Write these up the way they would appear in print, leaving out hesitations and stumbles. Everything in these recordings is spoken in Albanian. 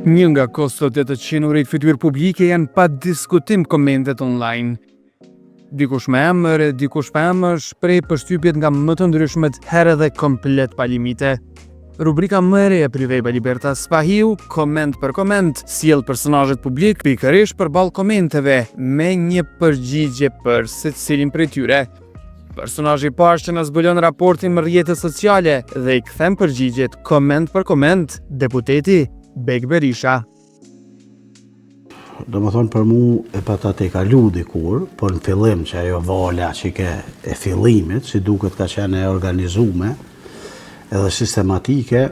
Një nga kostot e të qenurit fytyrë publike janë pa diskutim komentet online. Dikush me emër, dikush pa emër, shpreh përshtypjet nga më të ndryshmet herë edhe komplet pa limite. Rubrika më e re e Prive by Liberta Spahiu, koment për koment, sjell personazhet publik pikërisht përballë komenteve me një përgjigje për secilin prej tyre. Personazhi i parë që na zbulon raportin me rrjetet sociale dhe i kthen përgjigjet koment për koment, deputeti Bekë Berisha. Domethonë për mu e pata tejkalu dikur, por në fillim që ajo vala që ke e fillimit, si duket ka qenë e organizume, edhe sistematike,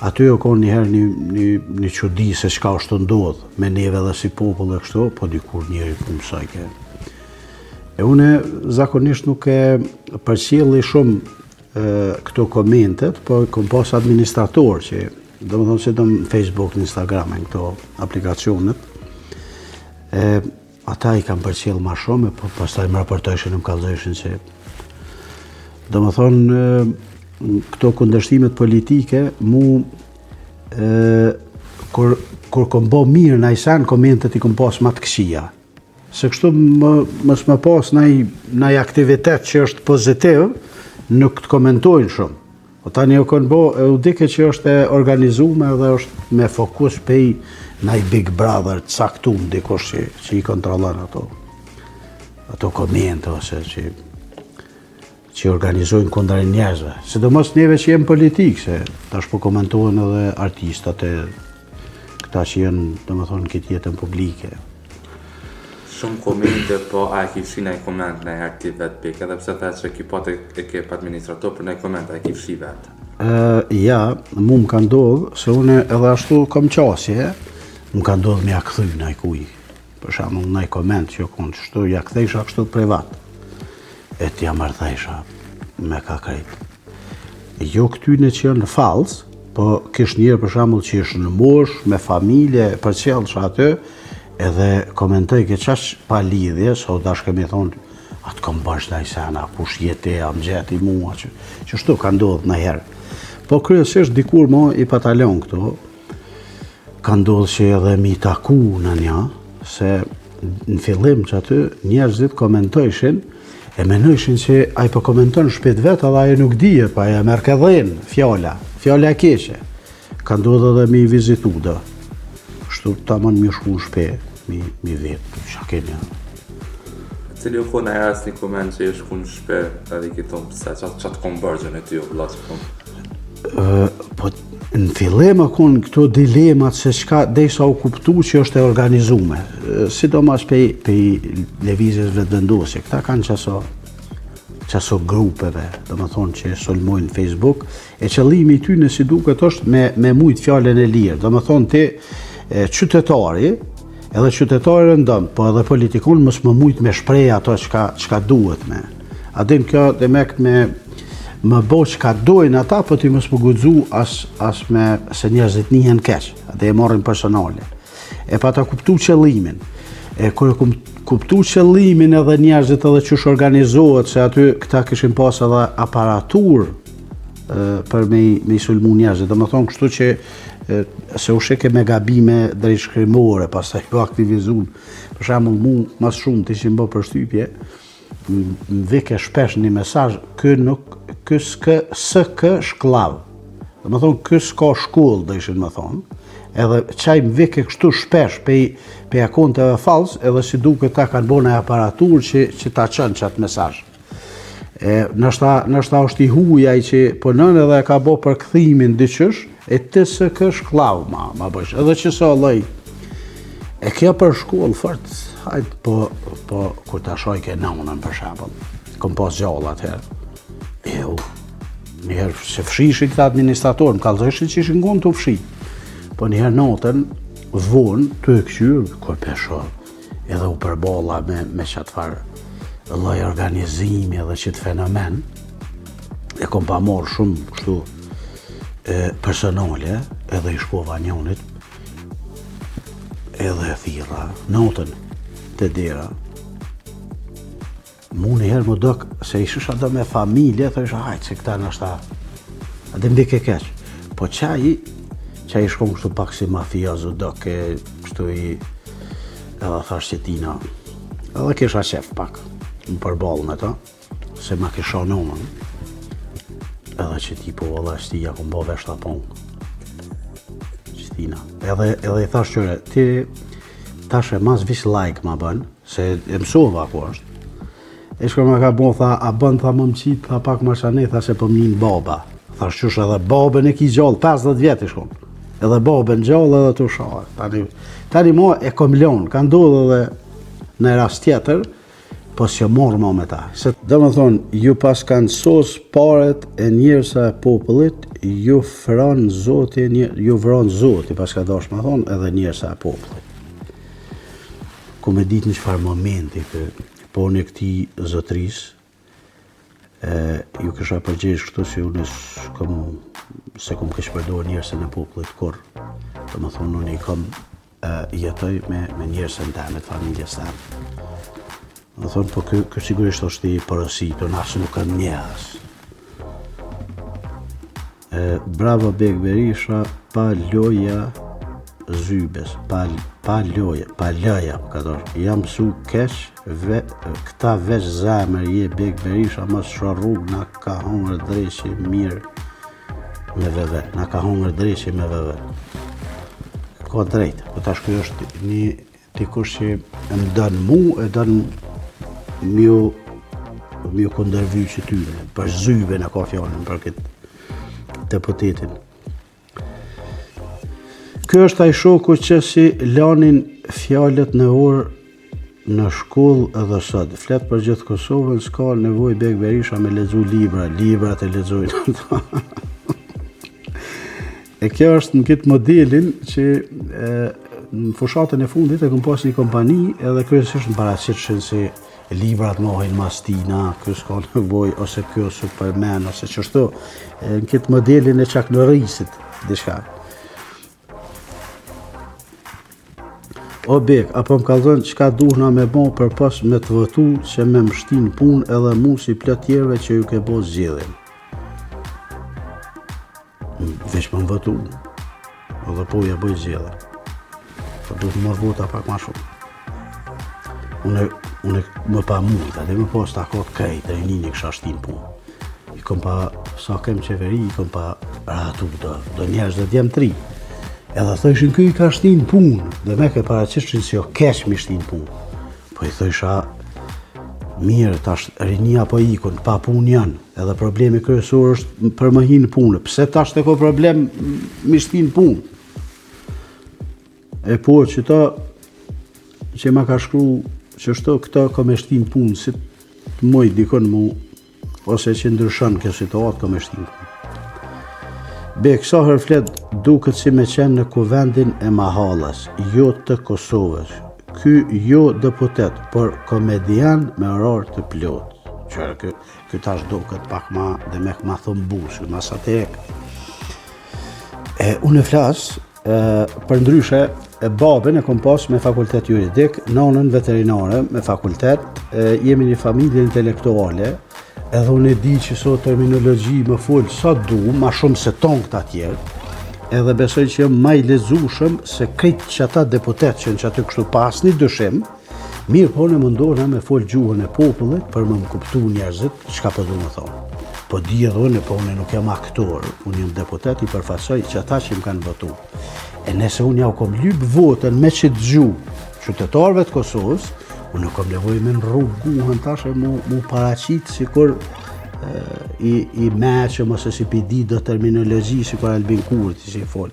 aty u konë njëherë një, një, një çudi se çka është tu ndodhë, me neve dhe si popull e kështu, po dikur njeri po mësojke. E une zakonisht nuk e përcjelli shumë këto komentet, po kom pas administrator që, domethonë se do në Facebook, në Instagram, në këto aplikacionet, e, ata i kanë përcjell ma shumë, e po pastaj më raportojshin, më kallzojshin që, domethonë, këto kundërshtimet politike, mu, e, kur, kur kom bo mirë naj sen, komentet i kom pas ma të këqija. Se kështu më, mos me pas naj, naj aktivitet që është pozitiv, nuk të komentojnë shumë. Po tani u kanë bo, e u dike që është e organizume dhe është me fokus pej naj Big Brother të caktum dikush që, që i kontrollon ato ato komente ose që që organizojnë kundër njerëzve. Sidomos neve që jemi politikë, se tash po komentohen edhe artistat e këta që janë, domethonë, këtë jetën publike. Shumë komente, po a e ki fshi naj koment najherë ti vetë Bekë, edhe pse the që ki pat ekip administrator për naj koment, a e ki fshi vetë? Uh, ja, mu më ka ndodhë, se une edhe ashtu kom qasje, më ka ndodhë me ja kthy najkuj. Për shembull, naj koment që konë qështu, ja kthejsha kështu privat. E t'ja mërthejsha me ka krejt. Jo këtyne që janë fals, po kish njerë për shembull që është në mosh, me familje, përcjellsha aty, edhe komentojke qaq pa lidhje, sa u dashke me thonë, a t'kom borxh naj sen, a kush je ti, a më gjeti mua, që, qështu ka ndodhë najherë. Po kryesisht dikur mo i pata lon këto, Ka ndodhë që edhe mi taku në një, se në fillim që aty njerëzit komentojshin, e menojshin që ai po komenton n'shpi t'vet edhe ajo nuk dihet, pa po e merrke dhenë, fjala, fjala e keqe. Ka ndodhë edhe mi vizitu do. Kështu tamon mi shku në shpi, mi, mi vetë, çka keni. Cili u konë ai rast një koment që je shku në shpi edhe i ki thonë pse, ça, ça të kom bërë gjë në ty, o vlla që kom. Po në fillim u konë këto dilemat se çka derisa u kuptu që është e organizume, sidomos pej, pej lëvizjes Vetëvendosje, këta kanë qaso, qaso grupeve, domethonë që sulmojnë Facebook, e qëllimi i tyne si duket është me, me mujtë fjalën e lirë, domethonë ti qytetari, edhe qytetari rëndom, po edhe politikon mos me mujtë me shpreh ato çka, çka duhet me. A din kjo demek me me bo çka dojnë ata, po ti mos me guxu as, as me se njerëzit nihen keq, atë e marrin personale. E pata kuptu qëllimin. E kur e kum kuptu qëllimin edhe njerëzit edhe qysh organizohet, se aty këta kishin pas edhe aparaturë për me, me i sulmu njerëzit. Domethonë kështu që e, se u shike me gabime drejtshkrimore, pastaj u aktivizun. Për shembull, mu mas shumë të ishin bo përshtypje, Më vike shpesh një mesazh, ky nuk, ky s'kë, s'kë shkllav. Domethonë, ky s'ka shkollë, do ishin me thonë. Edhe qaj më vike kështu shpesh pej, pej akonteve fals, edhe si duket ta kanë bo një aparaturë që, që ta çon qatë mesazh. E, nashta, nashta është i huj ai që punon edhe e ka bo përkthimin diqysh, e ti s'ke shkllav ma, ma bësh. Edhe që sa lloj. E kjo për shkollë, fort, hajt, po, po, kur ta shajke nanën, për shembull, kom pas gjallë atëherë. E, u, njëherë se fshishin këta administratorë, më kallzojshin që ishin konë tu fshi. Po njëherë natën, vonë, tu e këqyrë, kur pe shoh, edhe u përballa me, me qatë farë lloj organizimi edhe qëtë fenomen, e kom pa marrë shumë kështu e, personale, edhe i shkova njonit, edhe e thirra, natën te dera, Mu një herë m'u dok, se isha do me familje, thojsha, hajt, se këta nashta, a dhe m'vike keq. Po qaj, Që ai shkon kështu pak si mafioz u doke, kështu i edhe thash që tina. Edhe kisha qef pak, më përballë me ta, se ma kisha nomën. Edhe që ti po valla që ti ja kom bo vesh ta pongë. Që tina. Edhe, edhe i thash qyre, ti tash e mas veç like ma bën, se e mësova ku është. E shko ma ka bo, tha, a bën, tha, më më qitë, tha, pak ma shane, tha, se po më nin baba. Tha, qysh edhe babën e ki gjallë, 50 vjet i shkon. Edhe babën gjallë edhe të shahë. Tani, tani mo e kom lonë, ka ndodhë edhe në rast tjetër, po s'jam marrë mo me ta. Se, do më thonë, ju pas kanë sos paret e njersa e popullit, ju fran zoti, një, ju vran zoti, pas ka dash me thonë, edhe njersa e popullit. Ku me ditë në çfarë momenti, kë, Po unë këtij zotërisë, e, ju kisha përgjegj kështu si unë s'kom, s'e kom keqpërdor njersën e popullit kurrë. Do më thonë, unë i kom e, jetoj me, me njersën teme, të familjes teme. Do më thonë, po ky, ky sigurisht është i porositur, unë as nuk kam njerës. E, bravo Beg Berisha, pa loja zybes, pa, pa loja, pa loja, ka dorë. Jam mësu keq, ve, këta veç zemër je Beg Berisha, mos sho rrugë, na ka hongër dreqi mirë me veve, na ka hongër dreqi me veve. Ka drejt, po tash ky është një Dikush që më don mu, e don m'ju m'ju kundërvy që tyre, për zyben e ka fjalën, për këtë deputetin. Ky është ai shoku që si lanin fjalët në orë në shkollë edhe sot. Flet për gjithë Kosovën, s'ka nevojë Beg Berisha me lexu libra, librat e lexojnë. E kjo është në këtë modelin që e, në fushatën e fundit e kom pas një kompani edhe kryesisht më paraqitshin si librat mohojnë mas tina, ky s'ka nevojë, ose ky Superman, ose qështu, e, në këtë modelin e Chuck Norrisit, diçka. O Bek, apo më kallzon çka duhna me bo përpos me të votu që me më shti n'punë edhe mu si plot tjerëve që ju ke bo zgjedhjen. Veç me më votu, edhe po ja bëj zgjedhjen. Po duhet më vota pak ma shumë. Unë, unë më pa mund, edhe me pas takat krejt, e një një kisha shti n'punë. I kom pa, sa kem qeveri, i kom pa rahatu do, do njerëz dhe djem t'ri. Edhe thojshin ky i ka shti n'punë, dhe me ke paraqitshin si o keq mi shti n'punë. Po i thojsha, mirë, tash rinia po ikun, pa punë janë, edhe problemi kryesor është për me hi në punë. Pse tash të ko problem mi shti në punë? E po, që ta, që ma ka shkru, qështu, këto ko me shti në punë, si të moj dikon mu, ose që ndryshon kjo situatë, ko me shti në punë. Bek, sa herë flet duket si me qenë në kuvendin e mahallës, jo të Kosovës. Ky jo deputet, por komedian me orar të plot. Qërë, ky, ky tash duket pak ma, dhe me ma thëmbus, ma satirik. E, unë e flas, E, për ndryshe, e babën e kom pas me fakultet juridik, nanën veterinare me fakultet, e, jemi një familje intelektuale, edhe unë e di që sot terminologji më fol sa du, ma shumë se tonë këta tjerë, edhe besoj që jam ma i lexueshëm se krejt që ata deputet që në që aty kështu pa asnjë dyshim, mirë po në mundohna me fol gjuhën e popullit për me më kuptu njerëzit çka po du me thonë. Po di edhe unë, po unë nuk jam aktor, unë jam deputet i përfaqësoj që ata që më kanë votu. E nëse unë ja u kom lyp votën me qëtë gjuhë qytetarëve të Kosovës, unë nuk kom nevojë me ndrru gjuhën tash e mu, mu paraqit sikur e, i, i meçëm ose si pi di do terminologji sikur Albin Kurti si fol.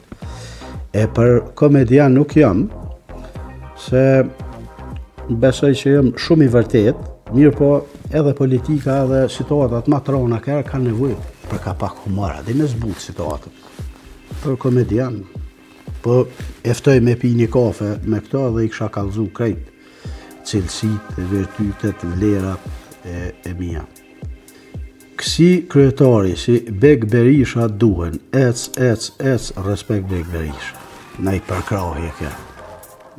E për komedian nuk jam, se besoj që jam shumë i vërtet, mirë po edhe politika edhe situatat ma të rona kërë kanë nevojë për ka pak humor, edhe me zbut situatën. Për komedian, po e ftoj me pi një kafe me këto dhe i kisha kallzu krejt cilësitë, virtytet, vlerat e, e mia. Kësi kryetari si Beg Berisha duhen, ec, ec, ec, respekt Beg Berisha. Naj përkrahje kjo.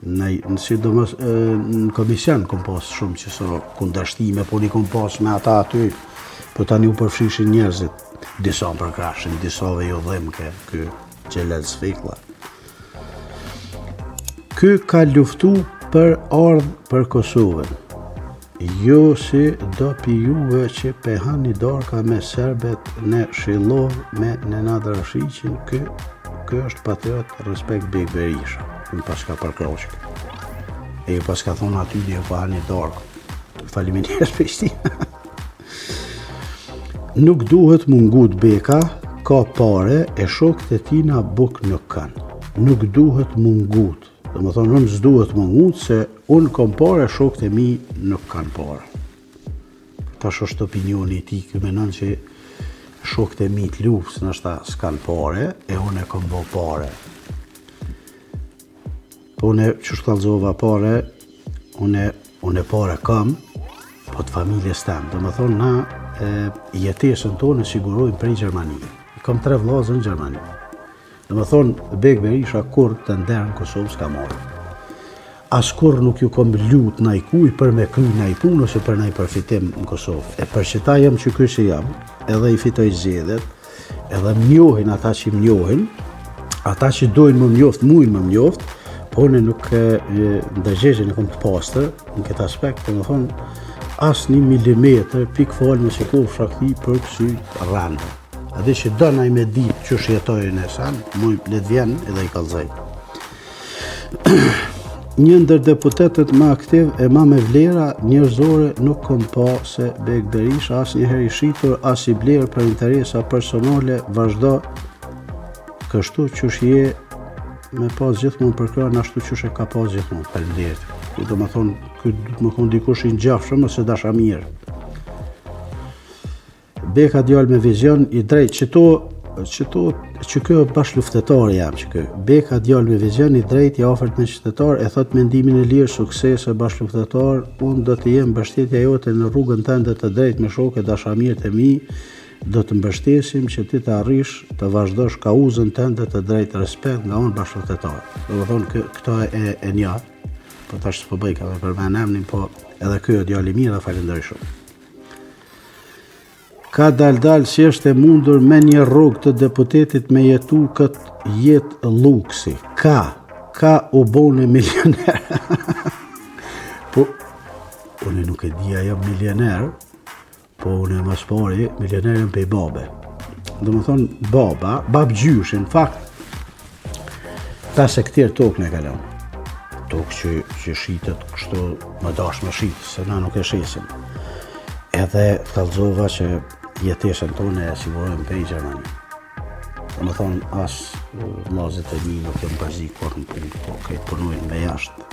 Naj, në sidomos në komision kom pas shumë qëso kundërshtime, po një kom pas me ata aty, po tani u përfshishin njerëzit, disa më përkrahshin, disave ju dhimke, ky Xhelal Sveçla. Ky ka luftu për ardh për Kosovën. Jo si do pi juve që pe hani darka me serbet në Shillov me Nenad Rashiqin, ky, ky është patriot respekt Bekë Berisha. Më paska përkrah që. E ju paska thonë aty dhe ju pa hani darkë. Faleminderit Prishtina. Nuk duhet m'u ngut Beka, ka pare e shokët e tina buk nuk kanë. Nuk duhet m'u ngut. Domethonë, unë s'duhet m'u ngut se unë kom pare, shokët e mi nuk kanë pare. Tash është opinioni i tij, ky menon që shokët e mi të luftës ndoshta s'kanë pare, e unë e kom bo pare. Po unë qysh kallzova pare, unë, unë pare kam, po të familjes tem. Domethonë, na e, jetesën tonë e sigurojmë prej Gjermanie. I kam tre vllazën në Gjermani. Domethonë, Bekë Berisha kurrë tender në Kosovë s'ka marrë. As kurrë nuk ju kom lut najkuj për me kry naj punë ose për naj përfitim në Kosovë. E për qëta jam që ky që jam, edhe i fitoj zgjedhjet, Edhe më njohin ata që më njohin, ata që dojnë me më njoft, mujnë me më njoft, po unë nuk ndërgjegjen e kom të pastër në këtë aspekt, domethonë, as një milimetër pikë falë mos i kofsha këtij për kësi rrene. A di që don ai me ditë qysh jetoj në sen, muj le të vjen edhe i kallzoj. Një ndër deputetët më aktiv e ma me vlera njerëzore nuk kom pa se Bekë Berisha asnjëherë i shitur as i blerë për interesa personale vazhdo kështu qysh je me pas gjithmonë përkrahjen ashtu qysh e ka pas gjithmonë. Faleminderit. Ky domethonë, ky duhet me konë dikush i ngjashëm ose dashamirë. Beka djalë me vizion i drejtë, qëto, qëto, që kjo bashkëluftëtar jam që kjo. Beka djalë me vizion i drejtë, i afërt me qytetar, e thot mendimin e lirë, suksese bashkëluftëtar, unë do të jem mbështetja jote në rrugën tënde të drejtë me shokë dashamirët e mi, do të mbështesim që ti të arrish të vazhdosh kauzën tënde të drejtë, respekt nga unë bashkëluftëtar. Domethonë, këto e, e nja, po tash s'po bëj ka me përmend emnin, po edhe ky o djalë i mirë dhe falenderoj shumë. Ka dal dal si është e mundur me një rrogë të deputetit me jetu këtë jetë luksi. Ka, ka u bone milioner. po, unë nuk e di a jam milioner, po unë ma s'pari, milioner jam pej babe. Domethonë, baba, babgjyshi, në fakt, 5 hektar tokë na ka lon. Tokë që, që shitet kështu me dash me shitë, se na nuk e shesim. Edhe të kallzova që jetesën tonë e sigurojmë prej Gjermani. Domethonë, as vllazët e mi nuk janë përzi kurrë në punë, po krejt punojnë me jashtë.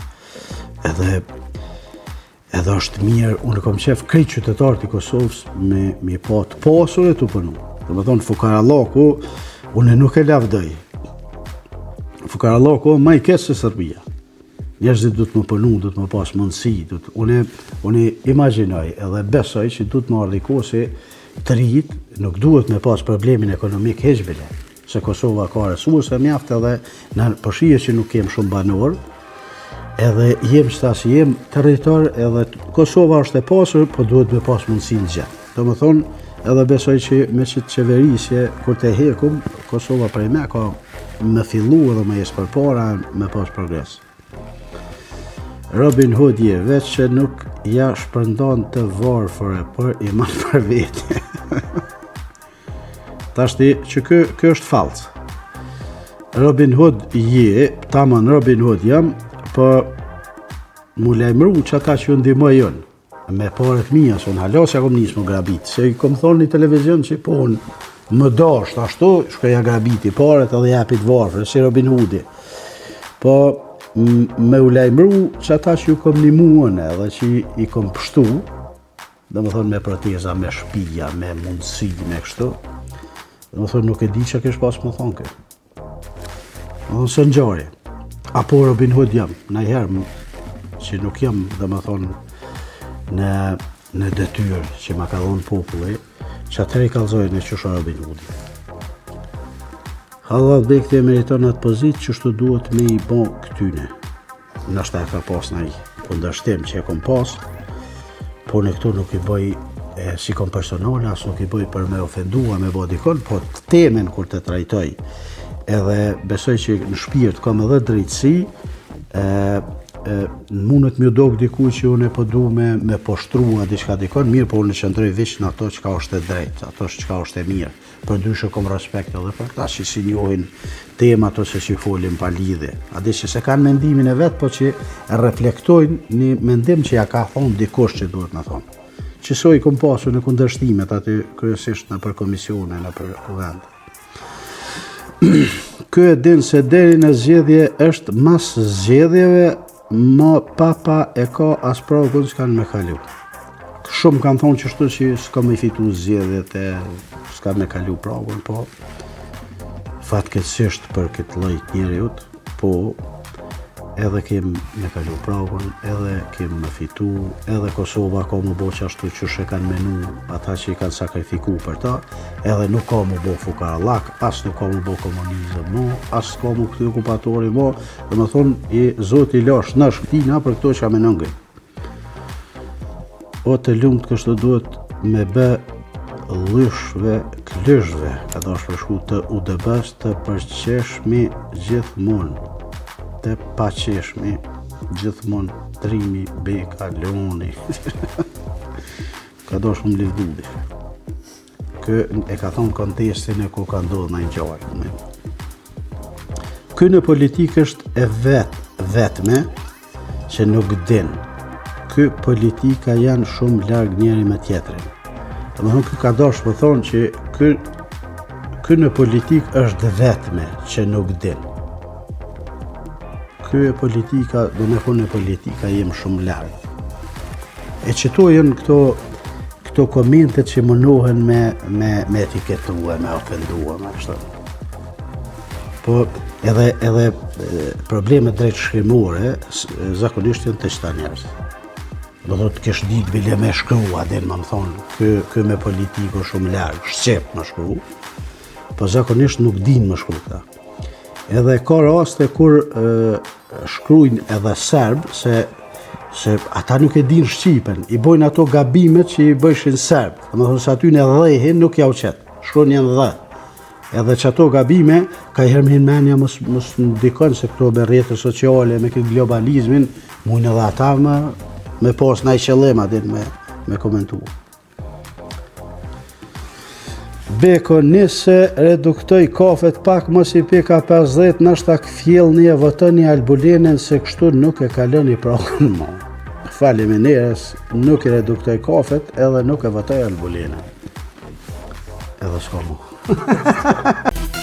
Edhe Edhe është mirë, unë kom qef krejt qytetarët e Kosovës me, me pa të pasur e tu punu. Domethonë, fukarallaku, unë nuk e lavdoj. Fukarallaku ma i keq se Serbia. Njerëzit duhet me punu, duhet me pas mundësi, duhet, unë, unë imagjinoj edhe besoj që duhet me ardh kohë se të rijt nuk duhet me pas problemin ekonomik hiç bile se Kosova ka resurse mjaft edhe në po shihet që nuk kem shumë banorë, edhe jem qëta si jem territor edhe Kosova është e pasur, po duhet me pas mundësi në gjithë. Domethonë, edhe besoj që me qëtë qeverisje, kur të hekum, Kosova prej me ka me fillu edhe me ecë përpara, me pas progres. Robin Hood je, veç që nuk ja shpërndan të varfërve, por i man për vete. Tashti, që kë, kë është fals. Robin Hood je, taman Robin Hood jam, po mu lajmëru që ata që ju ndihmoj unë, me paret mija, se unë hala s'ja kom nisë mu grabit, se i kom thonë në televizion që po unë më dasht ashtu, shkoj ja grabiti paret edhe japi të varfër, si Robin Hoodi. Po me u lajmëru që ata që ju kom nimu unë edhe që i kom pështu, Domethonë me proteza, me shpia, me mundësi, me kështu. Domethonë nuk e di që kish pas me thonë kë. Domethonë se ngjarje. Apo Robin Hood jam, najherë, që nuk jam, domethonë, në, në detyrë që ma ka dhonë populli, që atëherë i kallzoj në qysh Robin Hoodi. Hallall Bekti e meriton atë pozitë qështu duhet me i bo këtyne. Ndoshta e ka pas naj kundërshtim që e kom pas, po në këto nuk i bëj e, si kom personale, as nuk i bëj për me ofendua, me bo dikon, po temën kur të trajtoj, edhe besoj që në shpirt kam edhe drejtësi, E, e, mundet m'ju dok diku që unë po du me, me poshtrua diçka dikon, mirë, po unë qëndroj veç në ato çka është e drejtë, ato çka është e mirë. Përndryshe kom respekt edhe për këta që s'i njohin temat ose që folin pa lidhje. A di që s'e kanë mendimin e vet, po që reflektojnë një mendim që ja ka thonë dikush që duhet me thonë. Qëso i kom pasur në kundërshtimet aty kryesisht nëpër komisione, nëpër kuvend. Ky e din se deri në zgjedhje është mas zgjedhjeve ma papa e ka as pragun s'kanë me kalu. Shumë kanë thonë qështu që s'ka me fitu zgjedhjet e s'ka me kalu pragun, po fatkeqësisht për këtë lloj të njeriut, po edhe kem me kalu pragun, edhe kem me fitu, edhe Kosova ka me bo qashtu qysh e kanë menu ata që i kanë sakrifiku për ta, edhe nuk ka me bo fukarallak, as nuk ka me bo komunizëm mo, as ka me kthy okupatori mo, domethonë, i zoti lash në shktina për këto që menon gëjtë. O të lumtë kështu duhet me bë llyshve klyshve, ka do është përshku të UDB-s të përqeshmi gjithmonë, të paqeshmi gjithmonë trimi beka loni. ka do është më livdu Kë e ka thonë kontestin e ku ka ndodhë në ngjarje. Ky në politikë është e vet, vetme, që nuk din. Ky politika janë shumë larg njëri me tjetrin. Domethonë, ky ka dashtë me thonë që ky, ky në politikë është vetme që nuk din. Ky e politika, domethonë e politika jem shumë larg. E qëto janë këto, këto komentet që mundohen me, me, me etiketue, me ofendue, me kështu. Po edhe edhe problemet drejtshkrimore zakonisht janë te qëta njerëz. Do thotë kesh ditë bile me shkru, a din me më thonë, ky, ky me politikë shumë larg, shqip me shkru, po zakonisht nuk din me shkru këta. Edhe ka raste kur e, shkrujnë edhe serb, se, se ata nuk e din shqipen, i bojnë ato gabimet që i bëjshin serb, domethonë se aty në dhehin nuk jau qet, shkrujnë janë dhe. Edhe qato gabime, kajherë më hin menja mos, mos ndikon se këto me rrjete sociale, me këtë globalizmin, mujnë edhe ata me, me pas naj qëllim, a din me, me komentu. Beko, nëse reduktoj kafet pak mos i pika 50, nashta kthjellni e votoni Albulenën se kështu nuk e kaloni pragun mo. Faleminderit, nuk i reduktoj kafet edhe nuk e votoj Albulenën. Edhe s'ka mu.